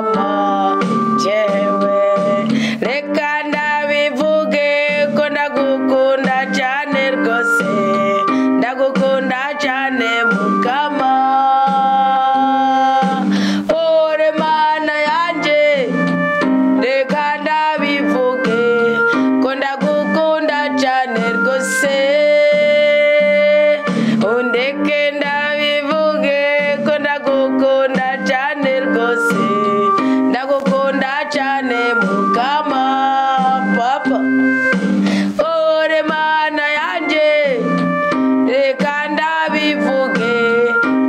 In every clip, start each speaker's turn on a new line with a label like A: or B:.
A: Mukama, jewe reka ndabivuge ko ndagukunda cyane rwose, ndagukunda cyane Mukama. Ore Mana yanje, reka ndabivuge ko ndagukunda cyane rwose, undeke ndabivuge ko ndagukunda cyane rwose, ndagukunda cyane Mukama Papa. Ore Mana yanje, reka ndabivuge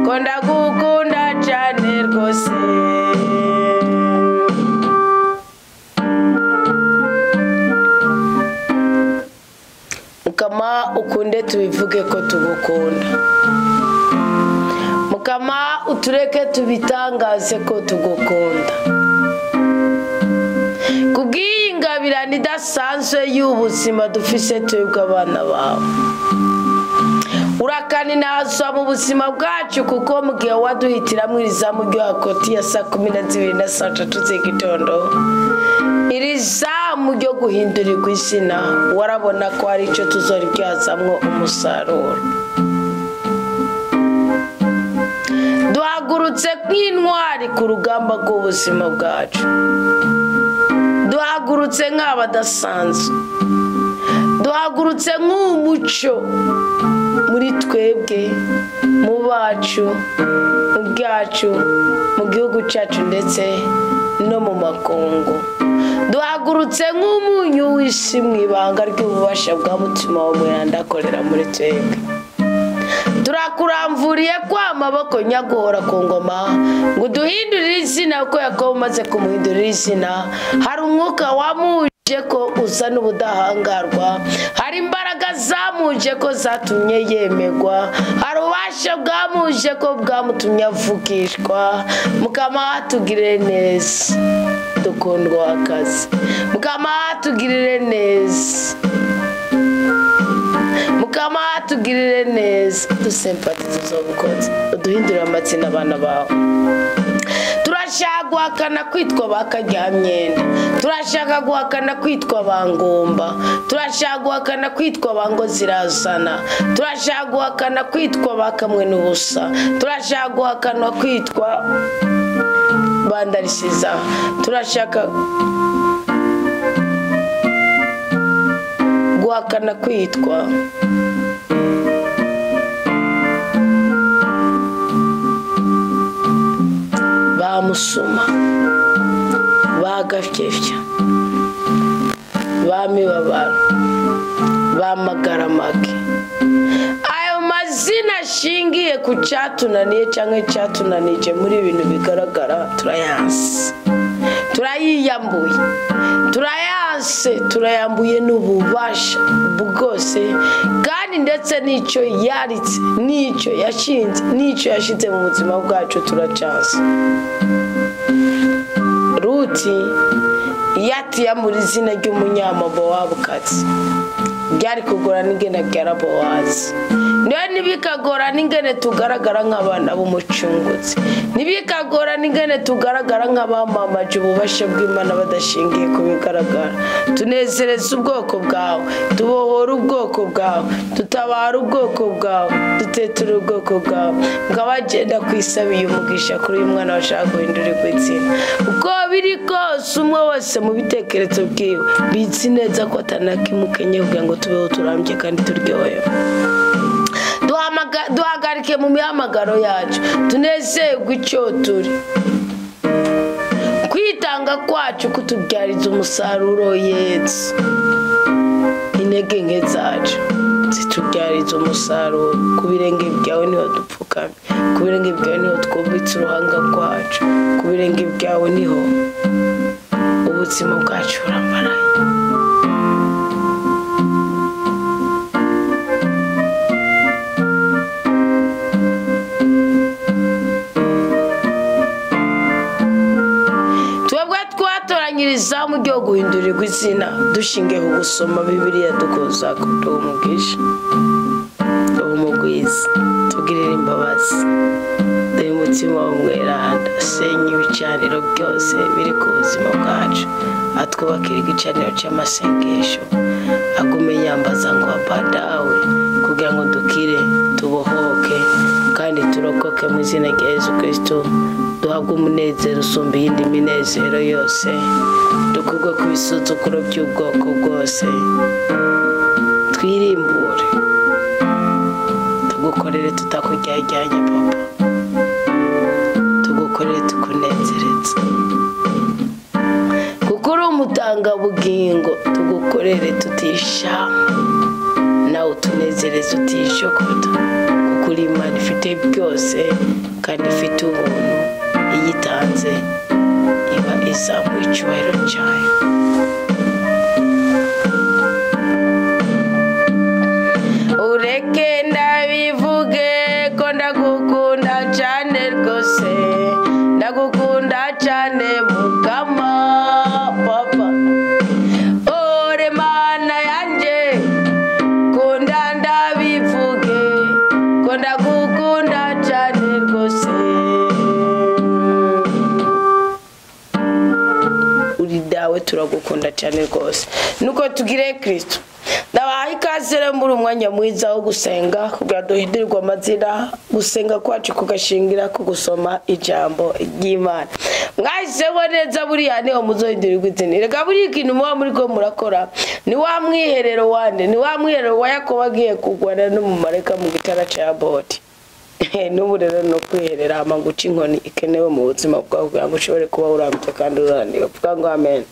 A: ko ndagukunda cyane rwose. Mukama ukunde tubivuge ko tugukunda, Mukama utureke tubitangaze ko tugukunda. Kubw'iyi ngabirano idasanzwe y'ubuzima dufise twebwe abana bawe, urakaninazwa mu buzima bwacu, kuko mu gihe waduhitiramwo irizamu ryo hagati ya saa 12 na saa 3 z'igitondo, iri zamu ryo guhindurirwa izina warabona ko hari icyo tuzoribyazamwo umusaruro. Duhagurutse nk'intwari ku rugamba rw'ubuzima bwacu, duhagurutse nk'abadasanzwe, duhagurutse nk'umuco muri twebwe, mu bacu, mu bwacu, mu gihugu cyacu ndetse no mu makungu. Duhagurutse nk'umunyu w'isi mu ibanga ry'ububasha bwa mutima wa mweranda akorera muri twebwe. Turakuramvuriye kwa maboko nyaguhora ku ngoma ngo uduhindurire izina, kuko Yakobo umaze kumuhindurira izina hari umwuka wamuje ko uzana ubudahangarwa, hari imbaraga zamuje ko zatumye yemegwa, hari ububasha bwamuje ko bwamutumye avugishwa. Mukama tugirire neza, dukundwa akazi. Mukama tugirire neza, Mukama tugirire neza, dusempatize uzobukoze, uduhindurire amazina abana bawe. Turashaka guhakana kwitwa ba Karyamyenda, turashaka guhakana kwitwa ba Ngomba, turashaka guhakana kwitwa ba Ngozirazana, turashaka guhakana kwitwa ba Kamwe n'ubusa, turashaka guhakana kwitwa Bandarisiza, turashaka guhakana kwitwa ba Musuma, ba Gafyefya, ba Mibabaro, ba Magaramake. Ayo mazina ashingiye ku cyatunaniye cyangwa icyatunanije muri ibintu bigaragara, turayanse, turayiyambuye, turayanse, turayambuye n'ububasha bwose, kandi ndetse n'icyo yaritse, n'icyo yashinze, n'icyo yashize mu buzima bwacu turacanse. Ruti yatiyambura izina ry'umunyamabowabukazi, byari kugora n'ingene abyara Bowazi. Niyo ntibikagora n'ingene tugaragara nk'abana b'umucunguzi, ntibikagora n'ingene tugaragara nk'abamamaje ububasha bw'Imana badashingiye ku bigaragara. Tunezereze ubwoko bwawe, tubohore ubwoko bwawe, tutabara ubwoko bwawe, duteture ubwoko bwawe. Ngabagenda kwisabiye umugisha kuri uyu mwana washaka guhindurirwa izina. Uko biri kose umwe wese mu bitekerezo bwiwe bizi neza ko atanakimukenye kugira ngo tubeho turambye kandi turyohewe. Duhagarike mu mihamagaro yacu, tunezerwe icyo turi. Kwitanga kwacu kutubyariza umusaruro Yesu. Intege nke zacu zitubyariza umusaruro. Ku birenge byawe niho dupfukamye, ku birenge byawe niho twubitse uruhanga rwacu, ku birenge byawe niho ubuzima bwacu burambaraye. Izamu ryo guhindurirwa izina dushingiye ku gusoma Bibiliya dukoza umugisha, umugwiza, tugirire imbabazi, duhe umutima. Mutima w'umweranda asenye ibicaniro byose biri ku buzima bwacu, atwubakira igicaniro cy'amasengesho, agume yambaza ngo abadawe kugira ngo dukire, tubohoke kandi turokoke mu izina rya Yesu Kristo, duhabwe umunezero usumba iyindi minezero yose, dukurwe ku bisuzuguro by'ubwoko bwose, twirimbure, tugukorere tutakuryajyanye papa, tugukorere tukunezeretse, kuko uri umutangabugingo, tugukorere tutishama nawe utunezereze utishokota, kuko uri Imana ifite byose kandi ifite ubuntu, iyitanze iba izamuye icyubahiro cyayo. Ureke ndabivuge ko ndagukunda cyane rwose, ndagukunda cyane mukama papa, ore mana yanjye, kunda ndabivuge ko ndagukunda cyane rwose. Uri dawe turagukunda cyane rwose, nuko tugire Kristo. Ndabaha ikaze rero muri umwanya mwiza wo gusenga kugira duhindurirwe amazina, gusenga kwacu kugashingira ku gusoma ijambo ry'Imana. Mwahisemo neza, buriya niho muzohindurirwa izina. Reka buriya ikintu muba muri ko murakora ni wa mwiherero wande, ni wa mwiherero wa Yakobo agiye kugwana n'umumarayika mu gitara ca Yaboti. N'ubu rero no kwiherera hama guca inkoni ikenewe mu buzima bwawe kugira ngo ushobore kuba urambye kandi uranira. Vuga ngo amen.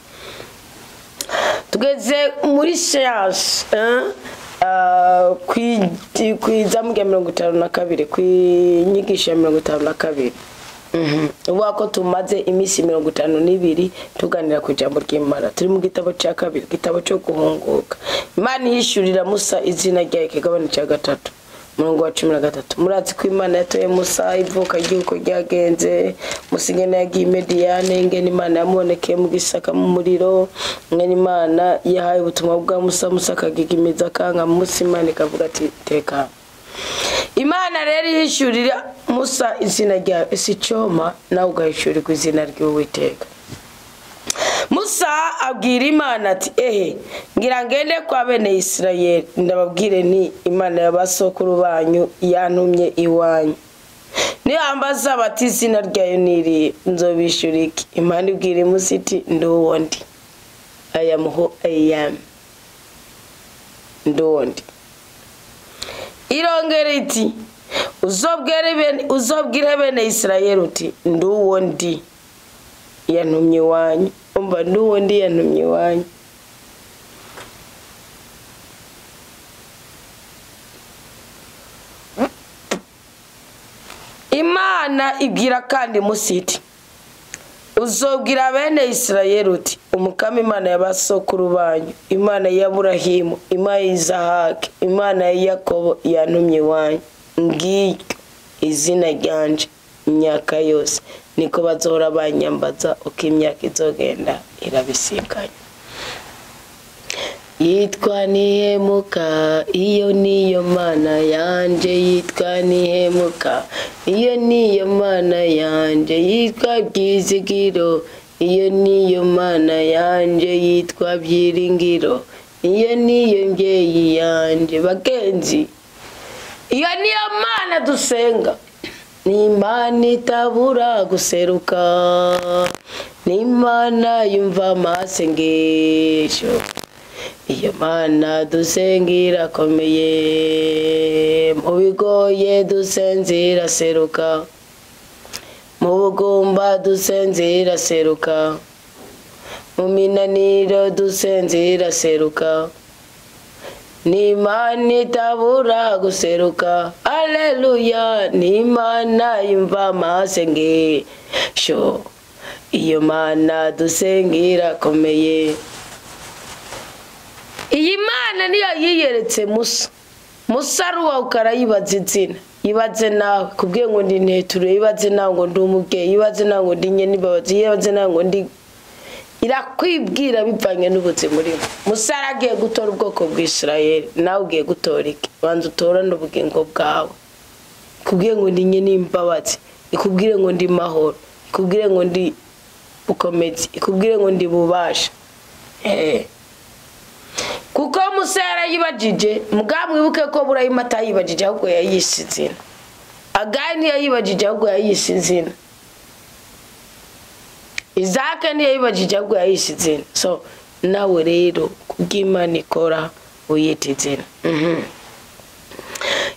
A: Tugeze muri siyansi kw'izamu rya 52, kw'inyigisho ya 52. Uvuga ko tumaze iminsi 52 tuganira ku ijambo ry'Imana. Turi mu gitabo cya kabiri, igitabo cyo guhunguka. Imana ihishurira Musa izina ryayo, ikigabane cya 3 umurongo wa 13. Murazi ko Imana yatoye Musa, ivuka ry'uko ryagenze, Musa ingene yagiye i Mediyane, ingene Imana yamubonekeye mu gisaka mu muriro, ingene Imana yahaye ubutumwa bwa Musa, Musa akagigimiza akanga Musa, Imana ikavuga ati teka. Imana rero ihishurira Musa izina ryayo, ese icoma nawe ugahishurirwa izina ry'Uwiteka. Musa abwira Imana ati ehe, ngira ngende kwa bene Isirayeli ndababwire nti Imana y'abasokuru banyu yantumye iwanyu. Nibambaza bati izina ryayo ni irihe, nzobishura iki? Imana ibwira Musa iti ndi uwo ndi. I am who I am. Ndi uwo ndi. Irongera iti uzobwire bene Isirayeli uti ndi uwo ndi yantumye iwanyu. Umva, ndi uwo ndi yantumye iwanyu. Imana ibwira kandi Musa iti uzobwira bene Isirayeli uti umukama Imana y'abasokuru banyu, Imana ya Aburahimu, Imana ya Isahaki, Imana ya Yakobo yantumye iwanyu. Ngiryo izina ryanje imyaka yose, niko bazohora banyambaza uko imyaka izogenda irabisikanya. Yitwa Nihemuka, iyo niyo Mana yanje, yitwa Nihemuka, iyo niyo Mana yanje, yitwa Byizigiro, iyo niyo Mana yanje, yitwa Byiringiro, iyo niyo mbyeyi yanje. Bagenzi, iyo niyo Mana dusenga, ni Imana itabura guseruka, ni Imana yumva amasengesho, iyo Mana dusenga irakomeye, mu bigoye dusenze iraseruka, mu bugumba dusenze iraseruka, mu minaniro dusenze iraseruka, ni Imana itabura guseruka. Haleluya, ni Imana yumva amasengesho, iyo Mana dusenga irakomeye. Iyi Mana niyo yiyeretse Musa. Musa aruhuka arayibaza izina, yibaze nawe kubwiye ngo ndi nteture, yibaze nawe ngo ndi umubyeyi, yibaze nawe ngo ndi nyenimbabazi, yibaze nawe ngo ndi, irakwibwira bivanye n'ubuzima urimo. Musa aragiye gutora ubwoko bw'Isirayeli, nawe ugiye gutora iki? Banza utorane ubugingo bwawe. Kubwiye ngo ndi nyenimbabazi, Ikubwire ngo ndi mahoro, ikubwire ngo ndi bukomezi, ikubwire ngo ndi bubasha. Kuko Musa yarayibajije, mugabo mwibuke ko Burayimu atayibajije ahubwo yayise izina. Agayi ntiyayibajije ahubwo yayise izina. Isaka ntiyayibajije ahubwo yayise izina. So nawe rero kubw'Imana ikora uyita izina.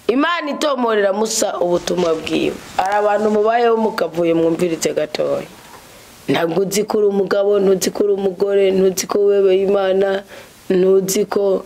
A: Imana itomorera Musa ubutumwa bwiwe. Hari abantu mubayeho mukavuye mwumviritse gatoya. Ntabwo uzi ko uri umugabo, ntuzi ko uri umugore, ntuzi ko webeye Imana, ntuzi ko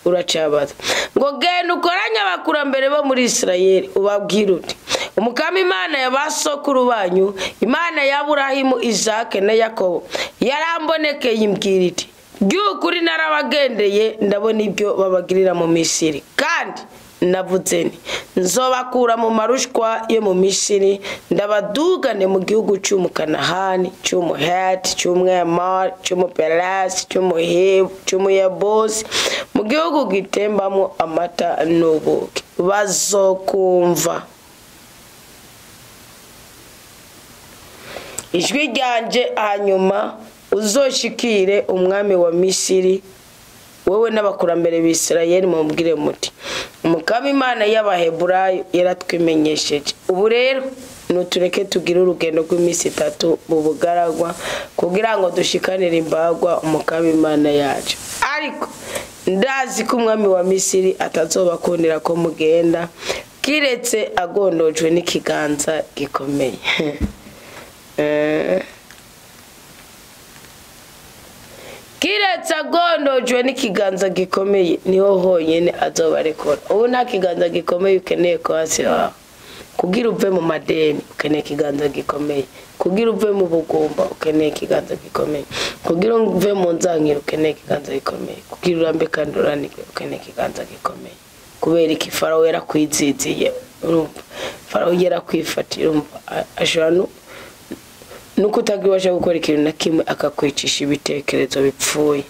A: uracabaza. Ngo genda ukoranye abakurambere bo muri Isirayeli ubabwire uti Umukama Imana ya ba sokuru banyu, Imana ya Aburahimu, Isaka na Yakobo, yarambonekeye imbwira iti by'ukuri narabagendeye ndabona ibyo babagirira mu Misiri, kandi navuze nti nzobakura mu marushwa yo mu Misiri, ndabadugane mu gihugu cy'Umukanahani, cy'Umuheti, cy'Umwemori, cy'Umuperesi, cy'Umuhebu, cy'Umuyebusi, mu gihugu gitembamo amata n'ubuki. Bazokumva ijwi ryanje, hanyuma uzoshikire umwami wa Misiri, wowe n'abakurambere b'Isirayeli, mubwire muti Umukama Imana y'Abaheburayo yaratwimenyesheje. Ubu rero nutureke tugire urugendo rw'iminsi itatu mu bugaragwa, kugira ngo dushikanire imbagwa Umukama Imana yacu. Ariko ndazi ko umwami wa Misiri atazobakundira ko mugenda, kiretse agondojwe n'ikiganza gikomeye. Kiretse agondojwe n'ikiganza gikomeye niho honyine azobarekura. Ubu nta kiganza gikomeye ukeneye ko hasi wawe. Kugira uve mu madeni ukeneye ikiganza gikomeye, kugira uve mu bugumba ukeneye ikiganza gikomeye, kugira uve mu nzankiro ukeneye ikiganza gikomeye, kugira urambe kandi uranike ukeneye ikiganza gikomeye. Kubera iki? Farawo yarakwiziziye, urumva Farawo yarakwifatiye, urumva ashobora nuko utagibasha gukora ikintu na kimwe akakwicisha ibitekerezo bipfuye.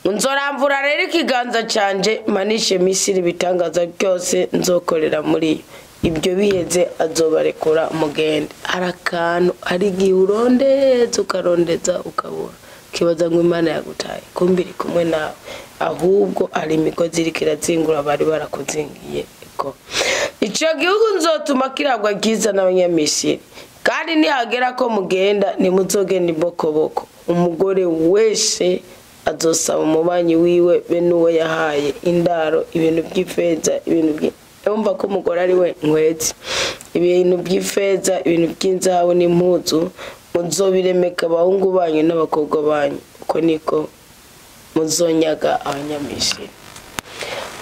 A: Nzoramvura rero ikiganza canje manishe Misiri ibitangaza byose nzokorera muri yo. Ibyo biheze azobarekura mugende. Hari akantu, hari igihe urondeza ukarondeza ukabura, ukibaza ngo Imana yagutaye, kumbe iri kumwe nawe, ahubwo hari imigozi iriko irazingura bari barakuzingiye. Ico gihugu nzotuma kiragwa ryiza n'Abanyamisiri, kandi nihagera ko mugenda ntimuzogenda imbokoboko. Umugore wese azosaba umubanyi wiwe be n'uwo yahaye indaro ibintu by'ifeza, ibintu urumva ko umugore ari we nkwetse, ibintu by'ifeza, ibintu by'inzahabu n'impuzu, muzobiremeka abahungu banyu n'abakobwa banyu. Uko niko muzonyaga Abanyamisiri.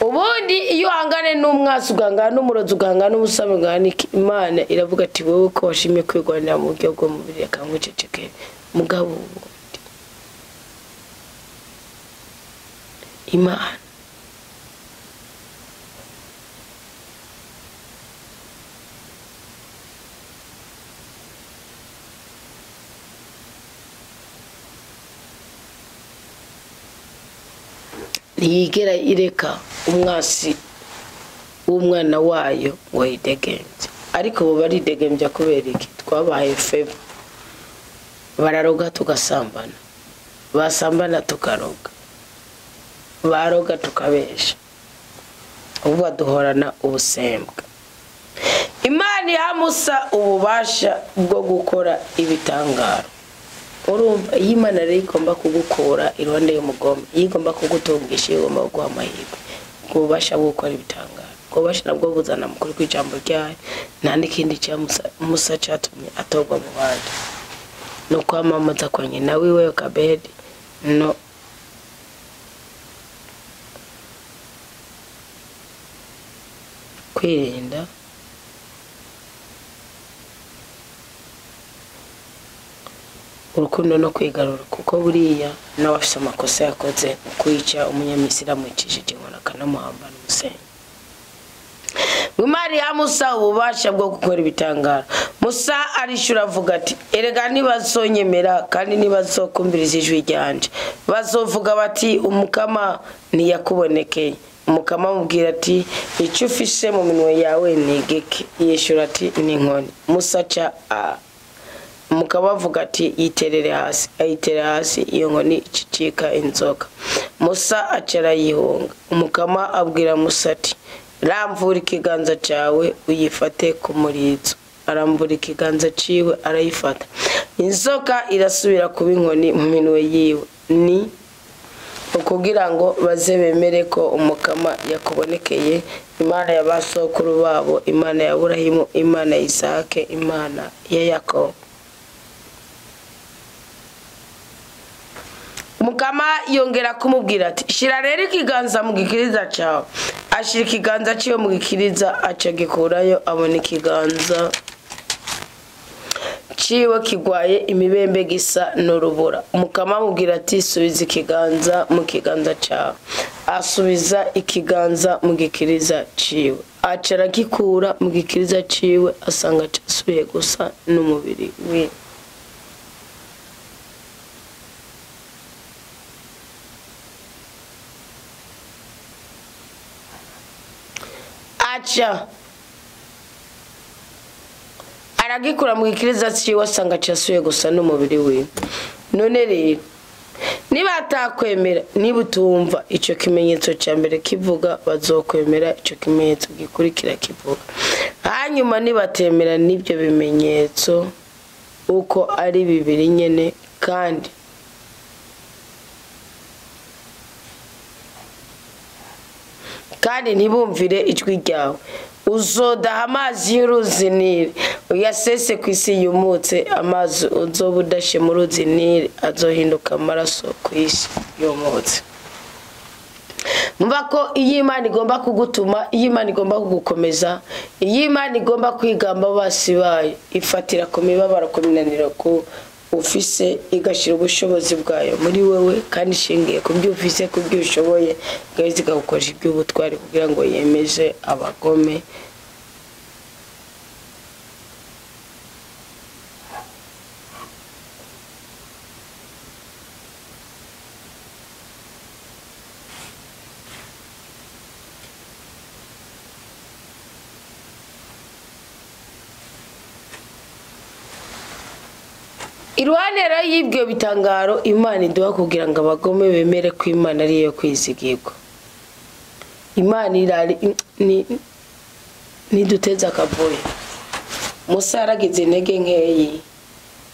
A: Ubundi iyo uhangane n'umwasi, ugahangana n'umurozi, ugahangana n'ubusambo, ugahangana n'iki, Imana iravuga ati wowe ko washimye kwirwanira mu buryo bw'umubiri, reka nkwicecekere. Mugabo ubundi Imana ntiyigera ireka umwasi w'umwana wayo ngo yidegembye. Ariko bo baridegembya kubera iki? Twabahaye feva, bararoga tugasambana, basambana tukaroga, baroga tukabesha, ubu baduhorana ubusembwa. Imana iha Musa ububasha bwo gukora ibitangaro. Urumva iyo Imana rero igomba kugukura iruhande y'umugome, iyo igomba kugutungisha, iyo igomba kuguha amahirwe, ubwo bubasha bwo gukora ibitangaro, ubwo bubasha nabwo buzana mu kuri kw'ijambo ryayo. Nta n'ikindi cya Musa cyatumye atorwa mu bandi, no kwamamaza kwa nyina wiwe Yokebedi, no kwirinda urukundo no kwigarura, kuko buriya nawe afise amakosa yakoze mu kwica Umunyamisiri amwicishije inkoni akanamuhambana umusenyi. Imana iha Musa ububasha bwo gukora ibitangaro. Musa arishura avuga ati erega ntibazonyemera kandi ntibazokumviriza ijwi ryanje, bazovuga bati Umukama ntiyakubonekeye. Umukama amubwira ati icyo ufise mu minwe yawe ni igiki? Yishyura ati ni inkoni. Musa aca umugabo avuga ati yiterere hasi. Ayiterera hasi, iyo nkoni icicika inzoka. Musa aca arayihunga. Umukama abwira Musa ati ramvura ikiganza cyawe uyifate ku murizo. Arambura ikiganza ciwe arayifata, inzoka irasubira kuba inkoni mu minwe yiwe. Ni ukugira ngo baze bemere ko umukama yakubonekeye, Imana ya ba sokuru babo, Imana ya Aburahimu, Imana ya Isake, Imana ya Yakobo. Mukama yongera kumubwira ati shira rero ikiganza mu gikiriza cyawe. Ashira ikiganza ciwe mu gikiriza, aca gikurayo, abona ikiganza ciwe kigwaye imibembe gisa n'urubura. Mukama amubwira ati subiza ikiganza mu kiganza cyawe. Asubiza ikiganza mu gikiriza ciwe, aca aragikura mu gikiriza ciwe, asanga casubiye gusa n'umubiri wiwe. Aca aragikura mu gikiriza ciwe, asanga casubiye gusa n'umubiri wiwe. None rero niba atakwemera, niba utumva icyo kimenyetso cya mbere kivuga, bazokwemera icyo kimenyetso gikurikira kivuga. Hanyuma nibatemera n'ibyo bimenyetso uko ari bibiri nyene, kandi ntibumvire ijwi ryawe, uzodaha amazi y'uruzi Nili uyasese ku isi yumutse. Amazi uzoba udashe mu ruzi Nili azohinduka amaraso ku isi yumutse. Mva ko iyo Imana igomba kugutuma, iyo Imana igomba kugukomeza, iyo Imana igomba kwigamba basi bayo, ifatira ku mibabaro, ku minaniro ku ufise, igashira ubushobozi bwayo muri wewe, kandi ishingiye ku byo ufise, ku byo ushoboye, igaheza ikagukoresha iby'ubutwari kugira ngo yemeze abagome. Iruhande rero y'ibyo bitangaro Imana iduha kugira ngo abagome bemere ko Imana ari iyo kwizigirwa. Imana irari niduteze akavuyo. Musa yaragize intege nkeyi,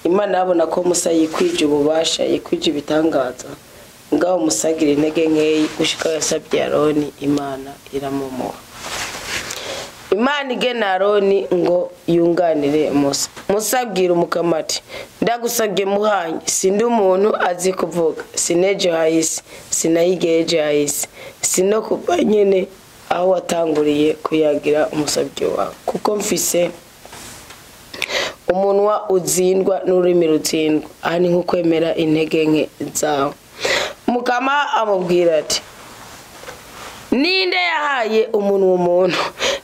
A: Imana yabona ko Musa yikwije ububasha, yikwije ibitangaza, ngaho Musa agira intege nkeyi gushika yasabye Aroni, Imana iramumuha. Imana igena Aroni ngo yunganire Musa. Musa abwira umukama ati ndagusabye muhanyi, sindi umuntu azi kuvuga, sinejo hahise, sinayigeje hahise, sino kuva nyene aho watanguriye kuyagira umusabye wawe, kuko mfise umunwa utsindwa n'ururimi rutsindwa. Aha ni nko kwemera intege nke zawe. Mukama amubwira ati ninde yahaye umuntu umuntu?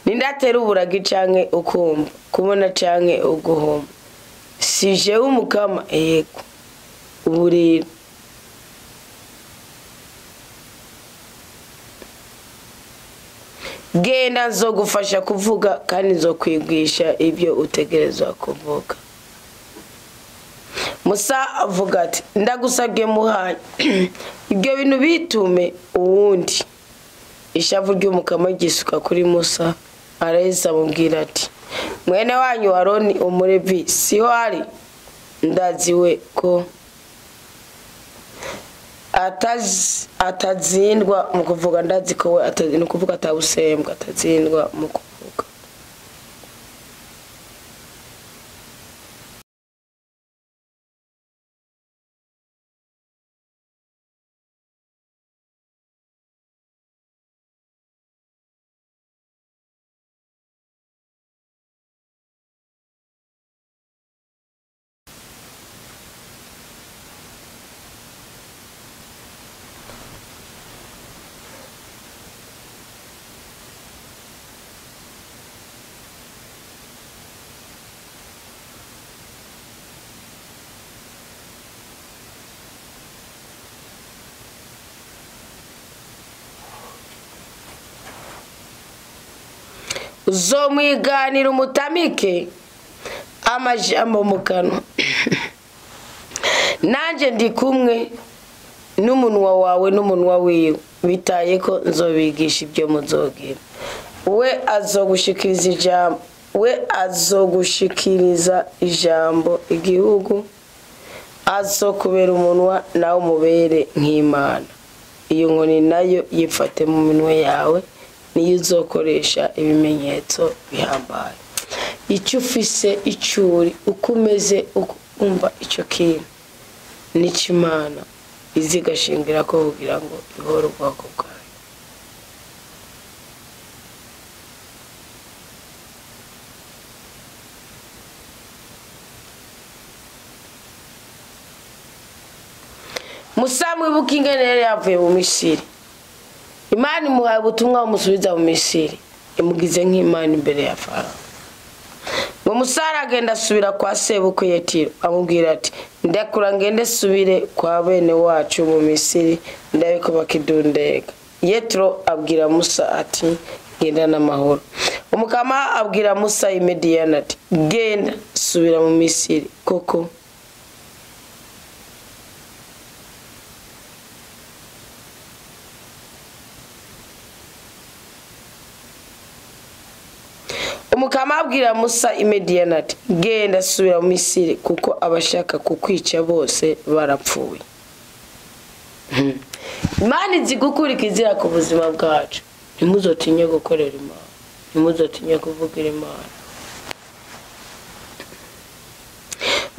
A: Ninde atera uburagi canke ukumva, kubona canke uguhoma? Si jewe umukama? Yego. Ubu rero genda, nzogufasha kuvuga, kandi nzokwigisha ibyo utegerezwa kuvuga. Musa avuga ati ndagusabye muhanyi, ibyo bintu bitume uwundi. Ishavu ry'umukama ryisuka kuri Musa, araheza amubwira ati mwene wanyu Aroni umulevi siho ari? Ndazi we ko atazindwa mu kuvuga, ndazi ko we ni ukuvuga atabusembwa, atazindwa mu kuvuga. Uzomwiganira umutamike amajambo mu kanwa, nanjye ndi kumwe n'umunwa wawe n'umunwa wiwe, bitaye ko nzobigisha ibyo muzogira. We azogushikiriza ijambo, we azogushikiriza ijambo igihugu, azokubera umunwa nawe umubere nk'Imana. Iyo nkoni nayo yifate mu minwe yawe, niyo uzokoresha ibimenyetso bihambaye. Icyo ufise, icyo uri, uko umeze, umva icyo kintu nicyo Imana izigashingira ko kugira ngo ihore ubwoko bwayo. Musa mwibuke ingene yari yavuye mu Misiri. Imana imuhaye ubutumwa bumusubiza mu Misiri, imugize nk'Imana imbere ya Farawo. Ngo Musa aragenda asubira kwa sebukwe Yetiro, amubwira ati ndakura ngende subire kwa bene wacu mu Misiri, ndabe ko bakidundega. Yetiro abwira Musa ati genda n'amahoro. Umukama abwira Musa i Midiyani ati genda subira mu Misiri, koko Umukama abwira Musa i Midiyani ati genda subira mu Misiri, kuko abashaka kukwica bose barapfuye. Imana izi gukurikizira ku buzima bwacu. Ntimuzotinye gukorera Imana, ntimuzotinye kuvugira Imana.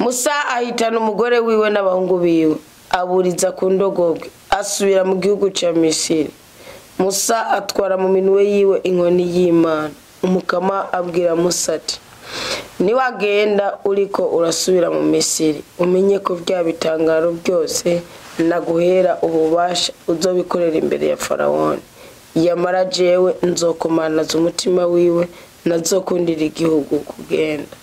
A: Musa ahitana umugore wiwe n'abahungu biwe, aburiza ku ndogobwe, asubira mu gihugu ca Misiri. Musa atwara mu minwe yiwe inkoni y'Imana. Umukama abwira Musa ati niwagenda uriko urasubira mu Misiri, umenye ko bya bitangaro byose naguhera ububasha uzobikorera imbere ya Farawoni. Yamara jewe nzokomanaza umutima wiwe, nazokundira igihugu kugenda.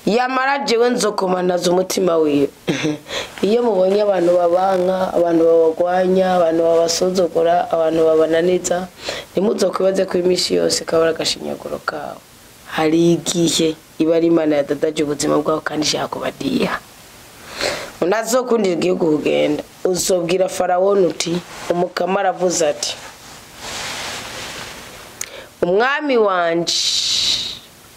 A: Yamara jewe nzokomanaza umutima wiwe. Iyo mubonye abantu babanka, abantu babagwanya, abantu babasuzugura, abantu babananiza, ntimuzokwibaze ko iminsi yose kabara agashinyaguro kawe. Hari igihe iba ari Imana yadadaje ubuzima bwawe kandi ishaka kubadiha. Unazokundira igihugu kugenda, uzobwira Farawoni uti umukama aravuze ati umwami wanje,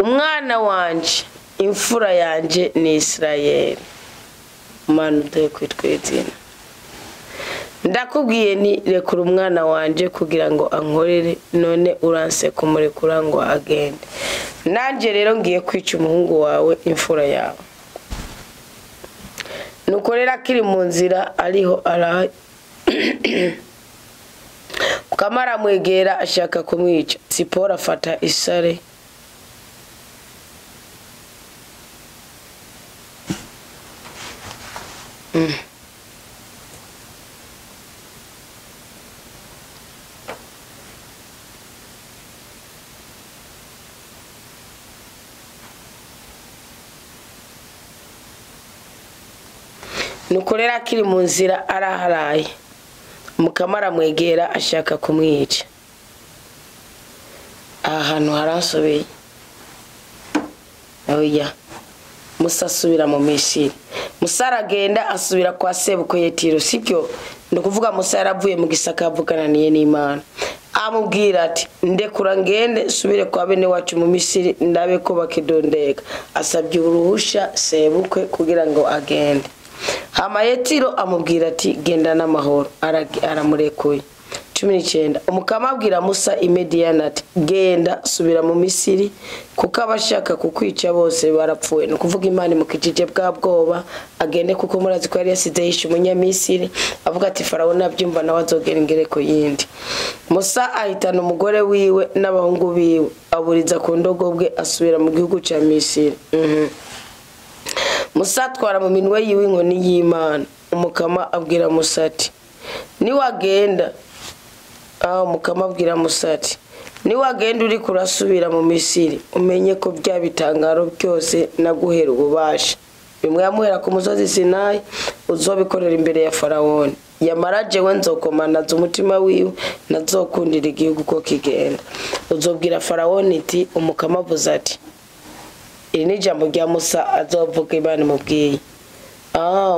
A: umwana wanje, imfura yanje ni Isirayeli. Mana uduhe kwitwa izina. Ndakubwiye nti rekura umwana wanje kugira ngo ankorere, none uranse kumurekura ngo agende. Nanje rero ngiye kwica umuhungu wawe, imfura yawe. Nuko rero akiri mu nzira ariho ara Mukama aramwegera ashaka kumwica. Sipora afata isare Nuko rero akiri mu nzira araharaye, Mukama aramwegera ashaka kumwica. Aha hantu haransobeye. Oya. Musa asubira mu Misiri. Musa aragenda asubira kwa sebukwe Yetiro, sibyo? Ni ukuvuga Musa yaravuye mu gisaka avugananiye n'Imana. Amubwira ati ndekura ngende nsubire kwa bene wacu mu Misiri, ndabe ko bakidondeka. Asabye uruhusha sebukwe kugira ngo agende. Hama Yetiro amubwira ati genda n'amahoro, aramurekuye. 19 Umukama abwira Musa i Midiyani ati genda subira mu Misiri, kuko abashaka kukwica bose barapfuye. Ni ukuvuga Imana imukijije bwa bwoba agende, kuko murazi ko yari yasize yishe umunyamisiri, avuga ati Farawo nabyumva nawe azogera ingereko yindi. Musa ahitana umugore wiwe n'abahungu biwe, aburiza ku ndogobwe, asubira mu gihugu ca Misiri. Musa atwara mu minwe yiwe inkoni y'Imana. Umukama abwira Musa ati niwagenda Umukama abwira Musa ati niwagenda uriko urasubira mu Misiri, umenye ko bya bitangaro byose naguhera ububasha. Bimwe yamuhera ku musozi Sinayi, Uzobikorera imbere ya Farawoni. Yamara jewe nzokomanaza umutima wiwe, nazokundira igihugu ko kigenda. Uzobwira Farawoni iti umukama avuze ati, iri ni ijambo rya Musa azovuga Imana imubwiye.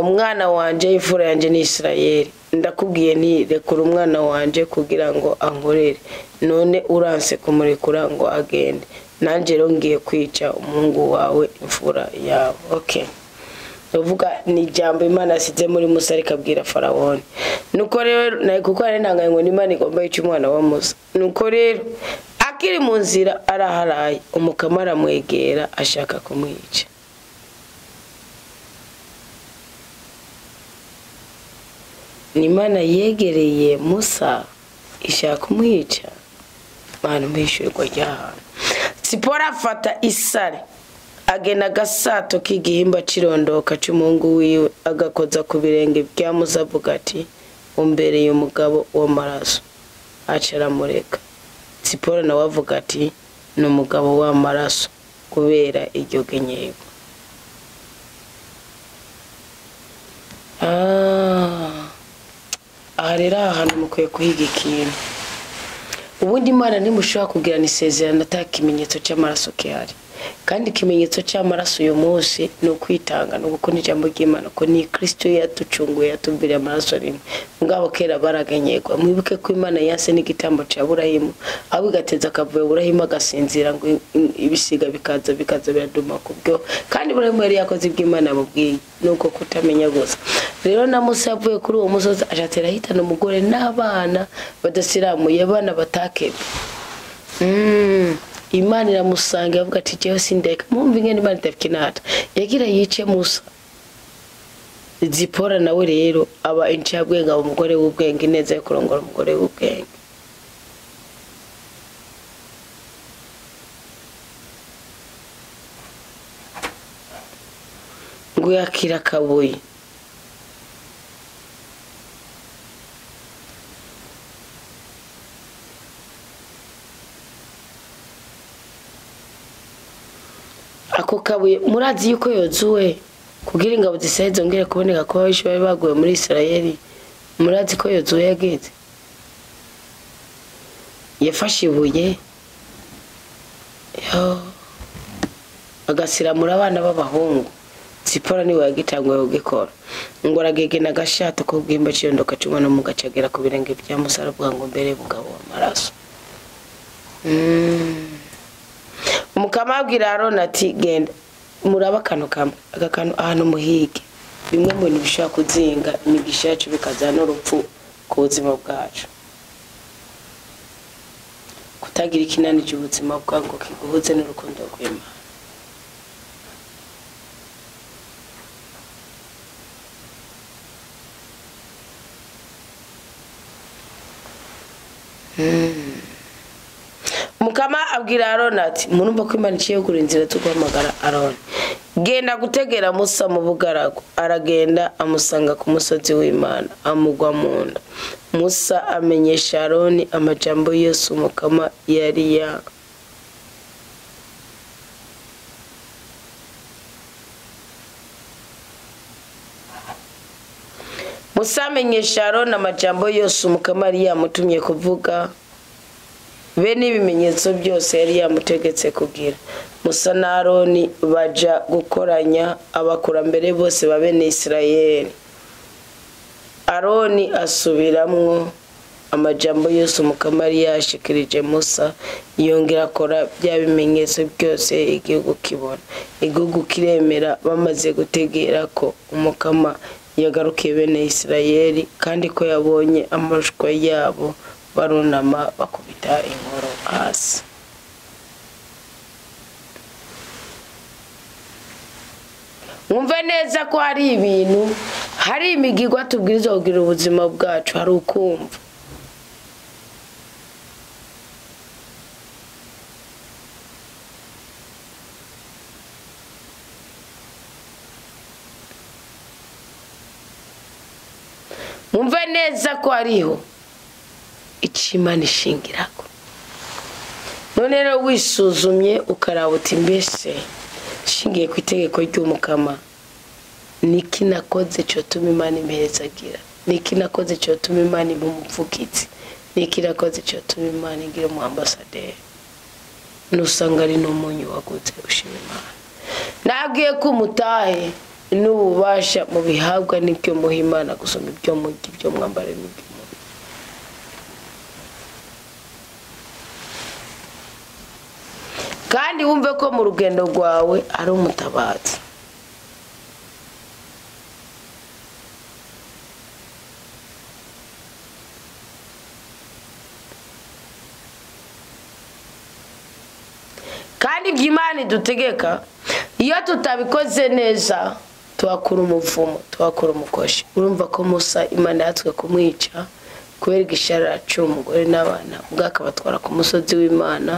A: Umwana wanje, imfura yanje ni Isirayeli. Ndakubwiye nti rekura umwana wanje kugira ngo ankorere, none uranse kumurekura ngo agende. Nanje rero ngiye kwica umuhungu wawe, imfura yawe. Okay. Uvuga ni ijambo Imana yasize muri Musa rikabwira Farawoni. Nuko rero kuko ari ntangaye ngo Imana igomba yica umwana wa Musa. Nuko rero akiri mu nzira araharaye, umukama aramwegera ashaka kumwica. Ni Imana yegereye Musa ishaka kumwica. Mana mwishyurwa ry'ahantu. Sipora afata isare agena agasato k'igihimba cirondoka c'umuhungu wiwe, agakoza ku birenge bya Musa avuga ati umbereye umugabo w'amaraso. Aca aramureka. Sipora nawe avuga ati ni umugabo w'amaraso kubera iryo genyego. Aha rero aha hantu mukwiye kuhiga ikintu. Ubundi Imana ntimushobora kugirana isezerano ata kimenyetso cy'amaraso gihari. Kandi ikimenyetso cy'amaraso uyu munsi ni ukwitanga, ni ugukunda ijambo ry'Imana, ko ni Kristo yatucunguye, yatuviriye amaraso rimwe. Mugabo kera baragenyegwa. Mwibuke ko Imana yanse n'igitambo cya Burahimu, aho igateza akavuyo Burahimu agasinzira ngo ibisiga bikaza bikaza biraduma kubyo. Kandi Burahimu yari yakoze ibyo Imana yamubwiye, nuko kutamenya gusa. Rero na Musa yavuye kuri uwo musozi acatera ahitana umugore n'abana badasiramuye, abana batakebwe. Imana iramusanga avuga ati jewe sindeka. Mumva ingene Imana itakinata. Yagira yice Musa. Zipora nawe rero aba incabwenge, aba umugore w'ubwenge, neza yo kurongora umugore w'ubwenge. Ngo yakira kabuye. Ako kabuye murazi yuko Yozuwe kugira ingabo zisaye zongere kuboneka kuba abishi bari baguye muri Isirayeli. Murazi ko Yozuwe yagize, yafashe ibuye agasiramura abana b'abahungu. Sipora niwe yagitanguye kugikora. Ngo aragegena agashato ko bwimba cirondoka c'umwana mu gacagera ku birenge bya Musa, aravuga ngo mbere mugabo w'amaraso. Umukama abwira Aroni ati genda muraba akantu kamwe, aka kantu ahantu muhige bimwe mu bintu bishobora kuzinga imigisha yacu bikazana n'urupfu ku buzima bwacu. Kutagira ikinanije ubuzima bwawe ngo kiguhuze n'urukundo rw'Imana. Mukama abwira Aroni ati murumva ko Imana iciye kugura inzira zo guhamagara Aroni. Genda gutegera Musa mu bugaragu. Aragenda amusanga ku musozi w'Imana, amugwa mu nda. Musa amenyesha Aroni amajambo yose umukama yari ya Musa amenyesha Aroni amajambo yose umukama yari yamutumye kuvuga, be n'ibimenyetso byose yari yamutegetse kugira. Musa na Aroni baja gukoranya abakurambere bose ba bene Isirayeli. Aroni asubiramwo amajambo yose umukama yari yashikirije Musa, yongera akora bya bimenyetso byose igihugu kibona. Igihugu kiremera bamaze gutegera ko umukama yagarukiye bene Isirayeli, kandi ko yabonye amashwa yabo, barunama bakubita inkoro hasi. Mwumve neza ko hari ibintu, hari imigigwa tubwirizwa kugira ubuzima bwacu, hari ukumva. Mwumve neza ko hariho icyo Imana ishingirako. None rero wisuzumye ukaraba uti mbese nshingiye ku itegeko ry'umukama, Niki nakoze cyotuma Imana impezagira? Niki nakoze cyotuma Imana impa umuvugizi? Niki nakoze cyotuma Imana igira umu ambasaderi? Nusanga ari n'umunyu waguze, ushima Imana. Nabwiye ko umutahe n'ububasha mubihabwa n'ibyo muha Imana gusoma ibyo murya, ibyo mwambara n'ibyo munywa. Kandi wumve ko mu rugendo rwawe ari umutabazi. Kandi ibyo Imana idutegeka iyo tutabikoze neza tuhakura umuvumo, tuhakura umukoshi. Urumva ko Musa Imana yatswe kumwica kubera igisharara cy'umugore n'abana, ubwo akabatwara ku musozi w'Imana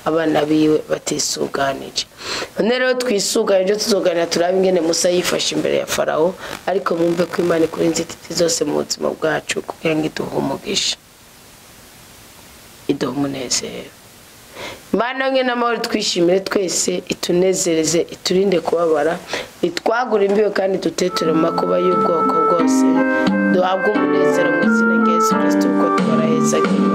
A: abana biwe batisuganije. None rero twisuganije tuzoganira turabe ingene Musa yifashe imbere ya Farawo, ariko mwumve ko Imana ikora inzitizi zose mu buzima bwacu kugira ngo iduhe umugisha, iduhe umunezero. Imana yonyine n'amahoro twishimire twese, itunezereze, iturinde kubabara, itwagure imbibe kandi duteture mu makuba y'ubwoko bwose, duhabwe umunezero mu izina rya Yesu Kristo kuko twarahezagiwe.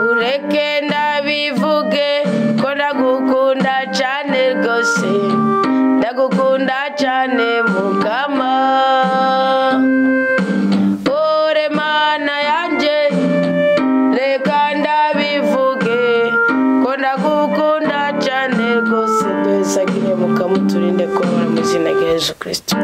A: Ureke ndabivuge ko ndagukunda cyane rwose, ndagukunda cyane Mukama. Ore Mana yanjye, reka ndabivuge ko ndagukunda cyane rwose. Duhezagire Mukama, uturinde kubabara mu izina rya Yesu Kristo.